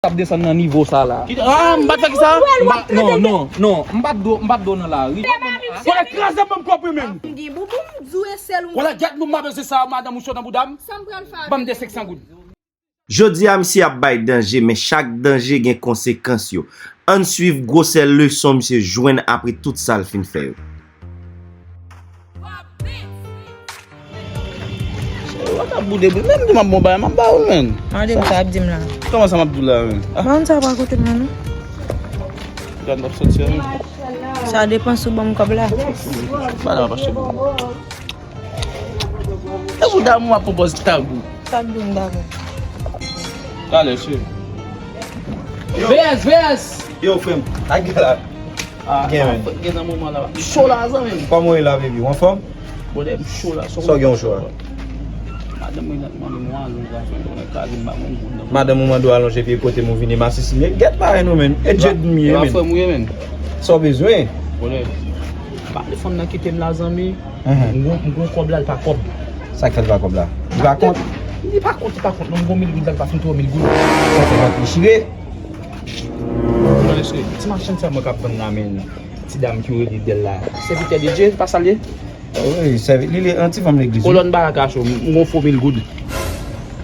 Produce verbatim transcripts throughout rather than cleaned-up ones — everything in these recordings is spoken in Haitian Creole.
ap desann nan nivo sa la. Ki, ah, m pa t fè ki sa? M pa, non, non, non, m pa t do, m pa t do nan lari. Wala, kraze m, m konprann menm. Wala, gèt nou, m pa bezwen sa, madanm ou cho nan bouda m. Ban m de senk san goud. Jodi a, misye ap bay danje, men chak danje gen konsekans yo. Ann swiv gwosè leson misye jwenn apre tout sa l fin fè yo. Yo pa ka boude boude. Menm di m ap bon bagay, m ap ba ou l, menn. Mande m sa ap di m la. Kòman sa m ap di w la, menn? Ah. Mande sa pa kote m la, non. Gad m ap soti a, menn. Sa depanse ou ban m kòb la. Madanm ap achte bouda. E bouda m w ap pran pòz tag ou. Sa k di m dakò. Talè, cheri. V S, V S! Yo, frè m. Ak la. Ah, gen, ah, men. Gen nan moman la. Cho la, zanmi m. Kòman w ye la, baby? W anfòm? Bwodè, m cho la. Sa w gen w cho la? Madanm mwen nan mande mwen alonj la, fè mwen kraze m ba mwen moun nan. Madanm ou mande w alonj epi kote m ou vini masisi. Men gèt bagay nou, menn. E djed m ye, menn. Frè m ou ye, menn. Sa w bezwen? Bwodè, pale fanm nan kite m la, zanmi. Mhm. M gon, m gon kòb la, l pa kòb. Sa k fè l pa kòb la? Li pa kont? Li pa kont, li pa kont. Non, m gon mil goud la, l pa fin twa mil goud. Sa fè l ap dechire. Ti machann sa mwen k ap vann la, men ti dam ki rele Dèl la. Sèvitè de Dye, se pa sa l ye? Wi, sèvi-, li, li, yon ti fanm legliz, wi. Kolòn baraka cho, m gon fo mil goud.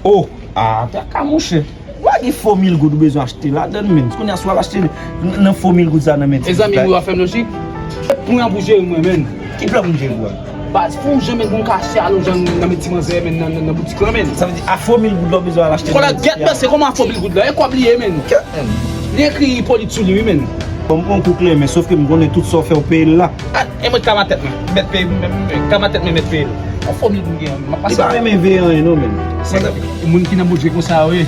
Oh! Ah, traka, monchè. Ou pa gen fo mil goud ou bezwen achte ladann, menn. Kounye a, si w ap achte n-, nan fo mil goud sa nan men ti. Mezanmi, w ap fè m lojik. Pou mwen pou jere mwen, menn. Ki plan pou m jere pou w? Baz, fò w janm gon kache alonj nan men ti manzè, menn, nan, nan, nan boutik lan, menn. Sa vle di, a fo mil goud la w bezwen al achte. Kola, gèt mesye, kòman a fo mil goud la? E kòb li ye, menn. Li ekri ipolit sou li, wi, menn. Bon, m pran kou kle, men sòf ke m konnen tout sa w fè w peye l la. Ah, e mwen k kama tèt mwen. Mèt peye, m, m, m, kama tèt mwen mèt peye l. Yon fo mil m gen, m ap pase. Li pa renmen veye anyen non, menn. Se moun ki nan Bondye konsa yo ye.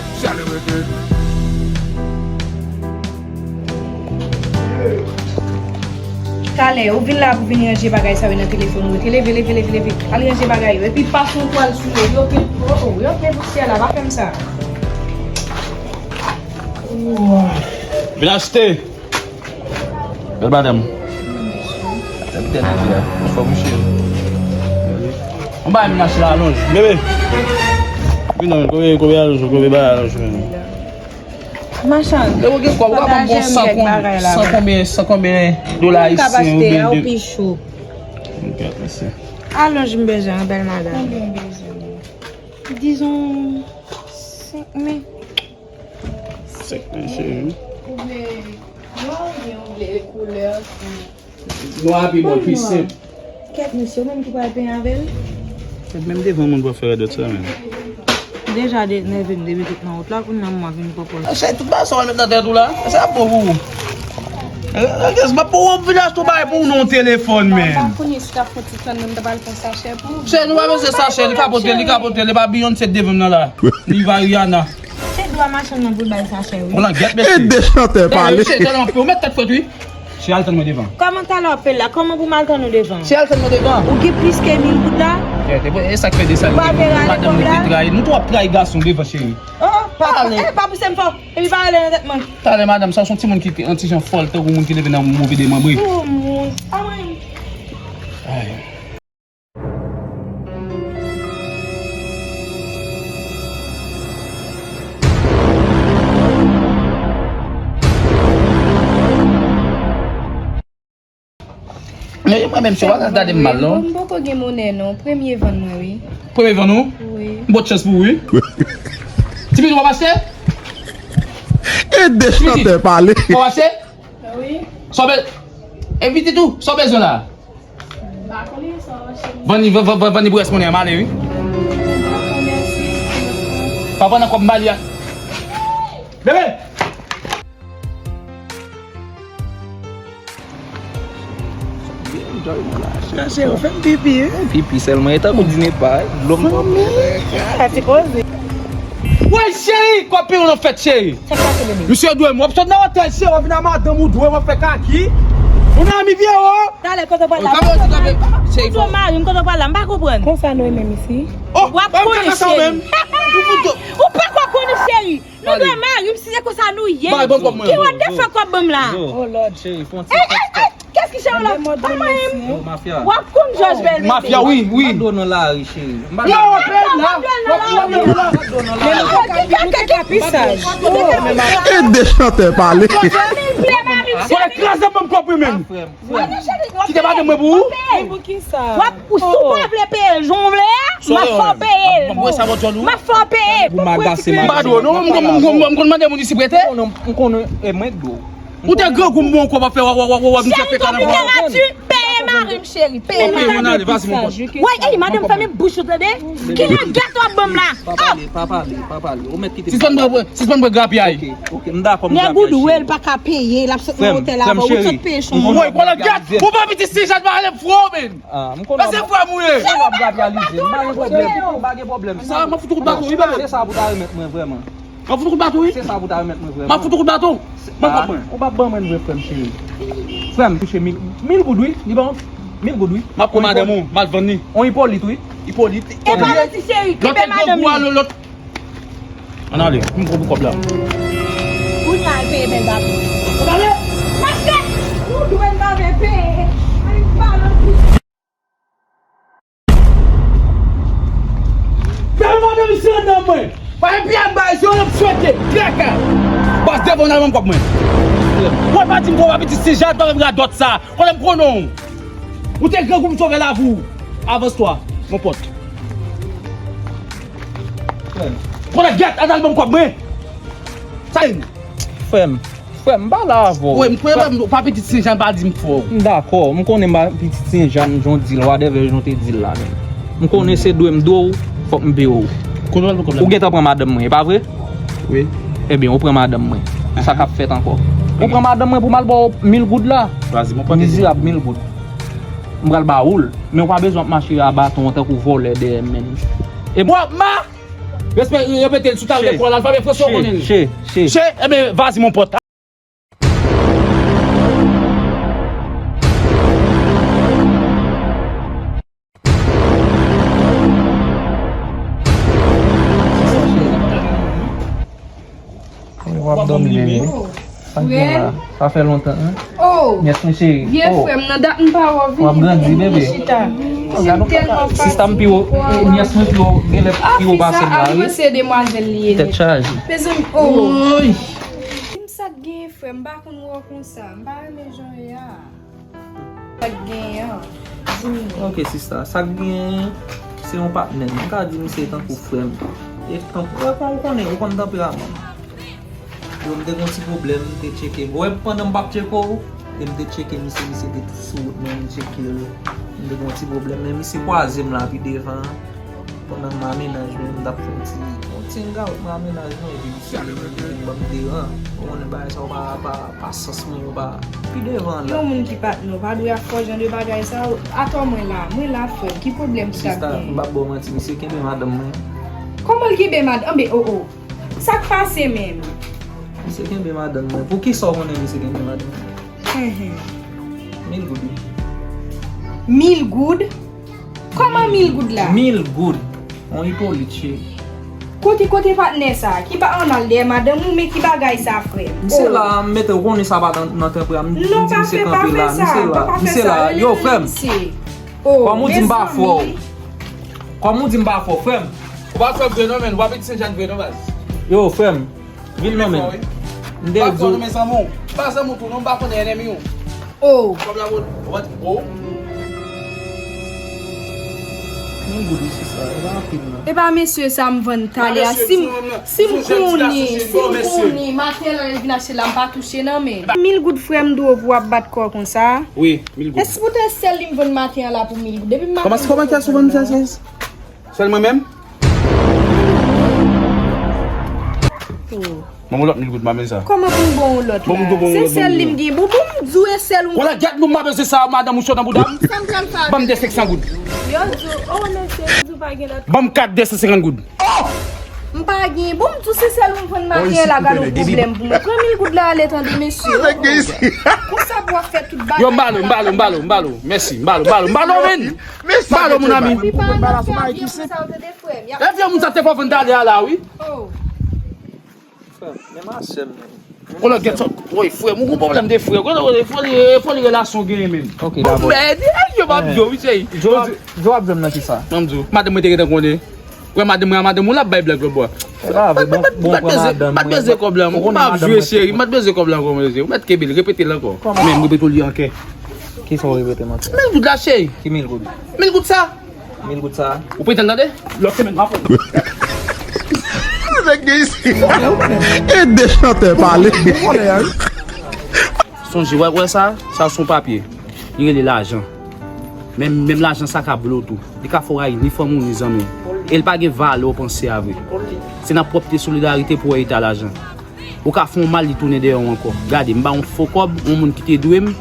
Talè, ou vin la pou vin ranje bagay sa yo nan telefòn ou. Rete, leve, leve, leve, leve. Al ranje bagay yo. Epi pase yon twal sou yo. Yo pil, oh, oh, yo pil pousyè la. Pa fè m sa. Vin achte. Bèl madanm. Sa te byen di a. Fò mouche. On bagay m achte la alonj. Bebe. Vin non, konbyen, konbyen alonj, konbyen bagay alonj, men. Machann. E ou gen kòb, ou ka ban m bon san konbyen, san konbyen dola ayisyen ou byen de. Ou pi cho. Ok, mèsi. Alonj m bezwen, bèl madanm. Konbyen w bezwen? Dizon senk mil. Senk mil, cheri. Ou vle nwa oubyen ou vle koulè ki Nwa pi bon, pi senp. Kèt mesye, ou menm ki pral penyen avè l? Kèt, menm devan moun pou ap fè rèdòt sa menm. Deja de nève m depi tout nan wout la, kounye a mwen vin pran pòz. Chè, tout bagay sa w al met nan tèt ou la, sa ap bon pou ou. Rèdòt, m ap pou w vin achte yon bagay pou w nan yon telefòn, men. M pa konnen si t ap fon ti tann mwen, m ta pral pran sachè pou ou. Chè, nou pa bezwen sachè, li ka pote, li ka pote, li pa Beyoncé devan m nan la. Li va Rihanna. Se dwa machann nan pou l bay sachè, wi. Ou nan gèt, mesye. E de chantè pale. Mesye, tèlman pou ou met tèt frèt, wi. Chè, al tann mwen devan. Kòman talè w ap fè l la? Kòman pou m al tann ou devan? Chè, al tann mwen devan. Ou gen plis ke mil goud la? Kèt, e sa k fè de sa, madanm li te trayi. Nou twò ap trayi gason devan, cheri. Oh, pa, eh, pa pouse m fò. Epi pa rele nan tèt mwen. Talè, madanm, sa se yon timoun ki te yon ti jan fòl, tankou moun ki leve nan move demanbre. Oh, mon. Ah, mwen. Ay. Men mwen menm, si w pa ka gade m mal, non. Mwen poko gen monè, non. Premye vann mwen, wi. Premye vann ou? Wi. M pot chans pou ou, wi. Ti pitit, w ap achte? E de chantè pale. W ap achte? Wi. Sa w be-, e pitit ou, sa w bezwen la? M pa konnen sa, cheri. Vann li, vann, vann, vann, vann li pou rès monè a, m ale, wi. Dakò, mèsi. Pa pran nan kòb m ba li a. Bebe! Sa se ou fè m pipi, wi. Pipi sèlman, e tankou di ne pa, dlo m pa. Sa ti koze. Woy, cheri, kòb peye w nan fèt, cheri. Sa k pase, bebe? Misye dwe m, w ap sot nan otèl, cheri, w ap vin a madanm ou dwe, w ap fè kaki. Mon ami, vye o. Talè, kote w pral la? Kote w mari m, kote w pral la? M pa konprann. Konsa nou ye menm isi? Oh, w ap konnen, cheri. Ou pa ka konnen, cheri. Nou dwe mari m, si se konsa nou ye. Ki wòd de fè kòb ban m la? Oh Lord, cheri, fon ti. Kè Ki chè w la? Pa manyen m. Yo, mafya. W ap konn Jòj Bèl, bebe. Mafya, wi, wi. M pa dwe nan lari, cheri. M pa dwe nan lari. Yo, w ap la. W ap la. Ki kaka ki pisaj? Ede chantè pale. Mari m, mari m, cheri. Wè, kraze m, m konpri menm. Kite madanm mwen pou ou. Pou kisa? W ap, ou, si w pa vle peye l jan w vle a, m ap fè w peye l. M ap fè w peye. Pou m agase madanm. M pa dwe, non, m konn, m konn, m konn mande moun isi prete. M konnen, e mwen k dwe w. Ou te grangou m bon kòb ap fè w, w, w, w, w, misye fè kanal pou ou. Cheri, konpli, peye mari m, cheri. Peye mari m. Woy, ey, madanm, fèmen bouch ou, tande? Ki lagèt w ap ban m la? Pa pale, pa pale, pa pale. Ou mèt kite m. Sispann bwè, sispann bwè grapyay. Ok, ok, m dakò, m grapyay, cheri. Nèg ou dwe l pa ka peye, l ap sot nan otèl avè w, ou sot peye chanm. Woy, kwa lagèt? Ou pa piti Ti Jan, pa ale fò, men. Ah, m konnen. Pase frè m ou ye. Mwen ap grapyalize. M pa gen pwoblèm. M pa gen pwoblèm. Sa, m ap fout ou kout baton, wi, bebe. Se sa pou ta remèt mwen vrèman. M ap fout ou kout baton, wi. Se sa pou ta remèt mwen vrèman. M ap fout ou kout baton. Ban m kòb mwen. Ou p ap ban mwen vre, frè m cheri. Frè m touche mil, mil goud, wi. Li ban mil goud, wi. M ap pran madanm ou, m al vann li. On Ipolit, wi. Ipolit. E pa manti, cheri. Kenbe madanm li. Lòt te grangou a, lòt. Ann ale, m pran pou kòb la. Kounye a, al peye bèl babou. Ann ale! Mache! Nou dwe n pa vle peye. Ay, balon. Fèmen madanm isi anndan mwen. Pa gen pye ak bay, se yon lòt swete. Kaka. Bòs devan w nan menm kòb mwen. Mwen pa di m konn w ap iti si jan, pa gen radòt sa. Konnen m konnen w. Ou te grangou m sove lavi w. Avans twa, mon pòt. Konnen gèt, al ban m kòb mwen. Sa ye? Frè m. Frè m, m pale avè w. Wi, m kwè m pa pitit Senjan, pa di m fò. M dakò, m konnen m pa pitit Senjan, jan w di l, whatever jan w te di l la menm. M konnen se dwe m dwe w, fòk m peye w. Ou gentan pran madanm mwen, e pa vre? Wi. Ebyen, ou pran madanm mwen. Sa k ap fèt ankò? Ou pran madanm mwen pou m al ba w mil goud la? Mizerab, mil goud. M pral ba ou l, men ou pa bezwen ap mache a baton an tankou vòlè dèyè m menm. E w ap ma Respè, repete l sou tab lekòl, alfabè franse w konnen l. Che, che. Che, ebyen, vas-y, mon pote. W ap dòmi, bebe. Sa k gen la? Sa fè lontan, en? Oh! Nyès mwen cheri. Vye frè m nan, dat m pa wè w vini. W ap grandi, bebe. Sista m pi wo, nyès mwen pi wo, genlè pi wo pase m la, wi. Tèt chaje. Mezanmi, oh. Di m sa k genyen, frè m, m pa konn wè w konsa. M pa renmen jan w ye a. Sa k genyen an? Di m. Ok, sista, sa k genyen, se yon patnè m. M ka di misye tankou frè m. E tankou, ou konnen, ou konn tanperaman m. Yo, m te gen yon ti pwoblèm, m te tcheke. Ou wè, pandan m p ap tcheke w, e m te tcheke misye, misye te sou wout mwen, m tcheke l. M te gen yon ti pwoblèm, men misye kwaze m la pi devan. Pandan m nan menaj mwen, m t ap fè yon ti, yon ti hangout nan menaj mwen, epi misye vin ban m deran. Ou konnen bagay sa yo pa, pa, pa sans mwen yo pa pi devan la. Yon moun ki patnè w pa dwe ap fè jan de bagay sa yo. Atò mwen la, mwen la frè m, ki pwoblèm sa gen? Sista, m p ap ba w manti, misye kenbe madanm mwen. Kòman l kenbe madanm? Anben, oh, oh. Sa k pase menm? Misye kenbe madanm mwen. Poukisa w konnen misye kenbe madanm mwen? Enhen. Mil goud, wi. Mil goud? Kòman mil goud la? Mil goud. On Ipolit, cheri. Kote, kote patnè sa? Ki pa ann al dèyè madanm ou, men ki bagay sa, frè m? Misye la, m mete w konnen sa pa nan, nan tanperaman m. Non, pa fè, pa fè sa. Misye la, pa fè sa. Yo, frè m. Kòm ou di m pa fè w. Kòm ou di m pa fè w, frè m. Ou pa fè vre non, men. Ou pa pitit Senjan vre non, baz. Yo, frè m. Vin non, men. M te di w. M pa zanmi w tou non, m pa konnen enemi w. Oh. Kòb la bon. Ou pa di, oh. Mil goud isi sa, e pa anpil non. E pa mesye sa m vann talè a. Si m, si m konnen, si m konnen, maten an lè l vin achte la, m pa touche non, men. Mil goud frè m dwe w pou w ap bat kò w konsa. Wi, mil goud. Èske poutèt sèl li m vann maten an la pou mil goud? Depi m maten. Kòman, kòman kiyès ou vann sèl, sèl? Sèl mwen menm? Oh. Ban m yon lòt mil goud, m ap mete sa. Kòman pou m ban w lòt la? Se sèl li m gen. Bon, bon, m di w e sèl ou. Konnen gèt nou, m pa bezwen sa, madanm ou sot nan bouda m. Sa m pral fè avèk. Ban m de senk san goud. Yo di w, oh, mesye, yo di w pa gen lòt. Ban m kat de san senkant goud. M pa gen. Bon, m di w se sèl ou m vann maten an la, gade yon pwoblèm pou mwen. Pran mil goud la ale, tande, mesye. Konsa pou w ap fè tout bagay. Yo, m ba l, m ba l, m ba l, m ba l. Mèsi, m ba l, m ba l, m ba l, men. M ba l, mon ami. Wi, pa nan kyav sa w tande, frè m. E vye moun sa te fè w vann talè a la, wi. Oh. Men masè m. Kola, get up. Woy, frè m, ou gon pwoblèm de frè. Kola, kola, fò li, fò li relasyon genyen menm. Ok, dabò. Men, di, yo pa byo, wi, cheri. Joab, Joab jwenn nan kisa? Ban m di w, madanm mwen te gentan konnen. Wè madanm mwen, madanm mwen la bay blag lòt bò. Se pa vre, bon, bon, pran madanm. Mwen pa bezwen kòb la, mwen pa ap jwe cheri. Mwen pa bezwen kòb la ankò, mwen. Mwen kebe l, repete l ankò. Men, m repete w li ankè. Kisa w repete m ankè? Mil goud la, cheri. Ki mil goud? Mil goud sa. Mil goud sa. Ou prete l tande? Lòt semèn, m ap. Nèg gen isi. E de chantè pale. Sonje, wè, wè sa, sa se yon papye. Li rele lajan. Men, menm lajan sa ka vle w tou. Li ka fè w rayi ni fanmi w ni zanmi w. E l pa gen valè w panse a vre. Se nan pwòpte solidarite pou w wè eta lajan. Ou ka fè yon mal, li tounen dèyè w ankò. Gade, m ba yon fo kòb, yon moun ki te dwe m,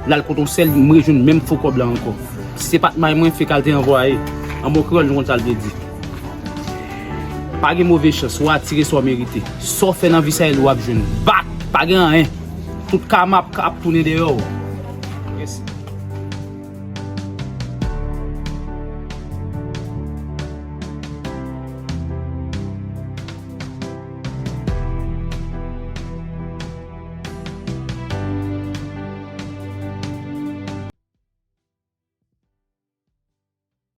l al kote yon sèl, m rejwenn menm fo kòb la ankò. Si se pa t may mwen, fek al te anvwaye. An bon kreyòl, nou konn sa l vle di. Pa gen move chans, ou atire sa w merite. Sa w fè nan vi sa, e l w ap jwenn. Bak! Pa gen anyen. Tout kama ap, ap tounen dèyè w. Mèsi.